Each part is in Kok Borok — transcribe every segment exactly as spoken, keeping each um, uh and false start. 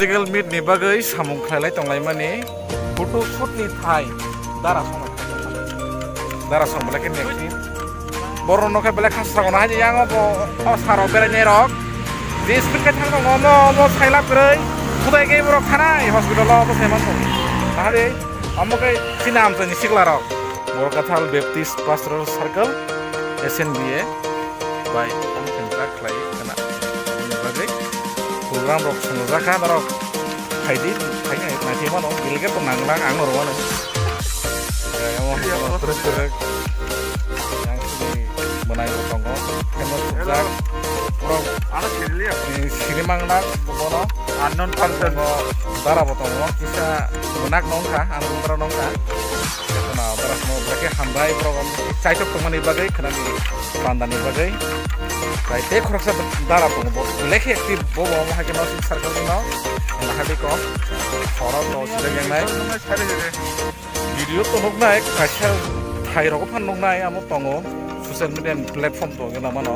Musical meet ni bagwi samung khlailai tonglaimani photo shoot ni thai dara song dara song belai khe nengsi borok no khe belai khasra gona hai yang bo o saro berai nai rok je speed khe thang tongo omo omo saila kwrwi khudai khe borok thanai hospital o omo sai manto ahari omo khe chini amchai ni sikla rok Borkathal Baptist Pastoral Circle S N B A bai ang khenjak khlai khna. Aboni bagwi program rok swngjaka norok phaidi phaidi naithai mano delegate to nanglang ang norok mano. Yang sini menai tongo. Yang sujak. Bro, ano sini liya. Sini mangna bono. Unknown person. Dara bo tongo. Kisa menak nongkha, ang dara nongkha. Khna dara khna belai khe hambai borok chaitok tongmani bagwi khnani bandani bagwi. Bai tei khoroksa dara tongo bo belai khe active bo bo hai khe no circle no nahadi ko. Khorok no sida yang nai. Video to nuknai kaisa thai rok phan nuknai amo tongo social media platform to gana mano.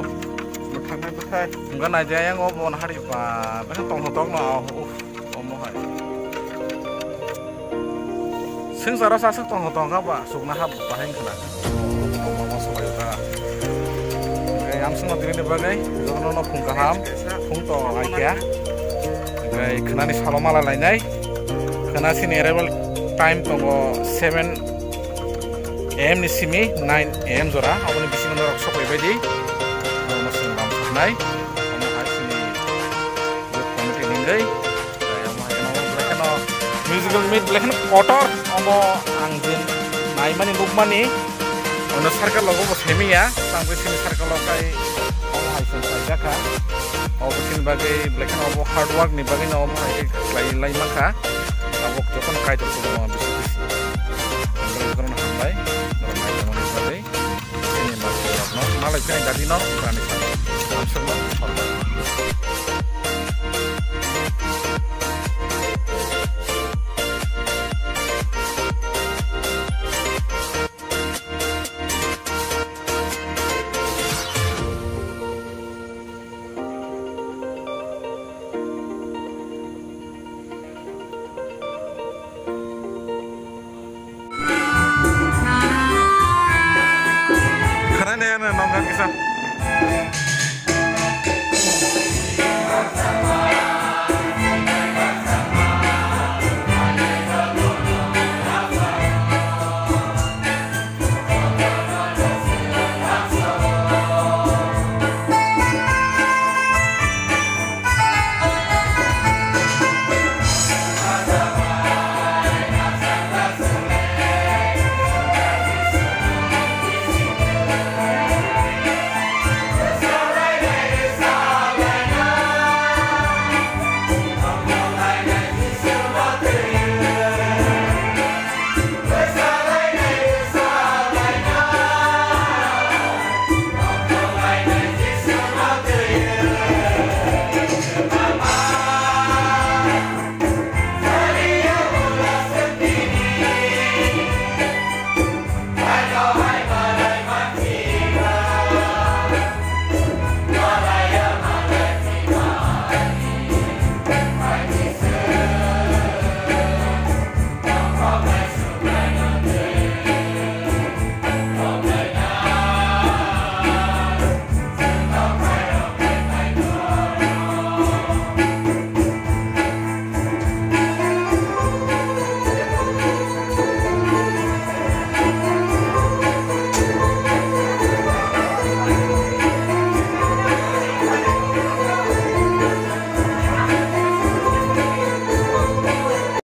Thangna bwthai. Wngkha naidi ayang o bo nahari ba belai tongthok tokno. Omo hai. Swngcharo sa swk tongthok tongkha ba, chukna hap bahai wngkha na. Omo omo sobai wngkha. Tei amswkno tini ni bagwi jotono no phung kaham, phung to ai kha. Tei khwnani salo mala lainai. Khwna sini arrival time tongo seven A M ni simi nine A M jora. Aboni bisingo norok sopai bai di. Norokno swng lam suknai. Omo hai sini youth committee ni wngwi. Tei omo hai kheno belai kheno musical meet belai kheno kotor omo ang je naimani nukmani ono circle logo bo semiya tangwi sini circle o kai omo hai song paijak kha obo sini bagwi belai kheno obo hard work ni bagwi no omo hai khe khlai lai mankha abo jotono kaitor song bisi bisi jotono hambai norok naimani bagwi sini bagwi norokno malai phai dadi no rani sa hamsokno horbai.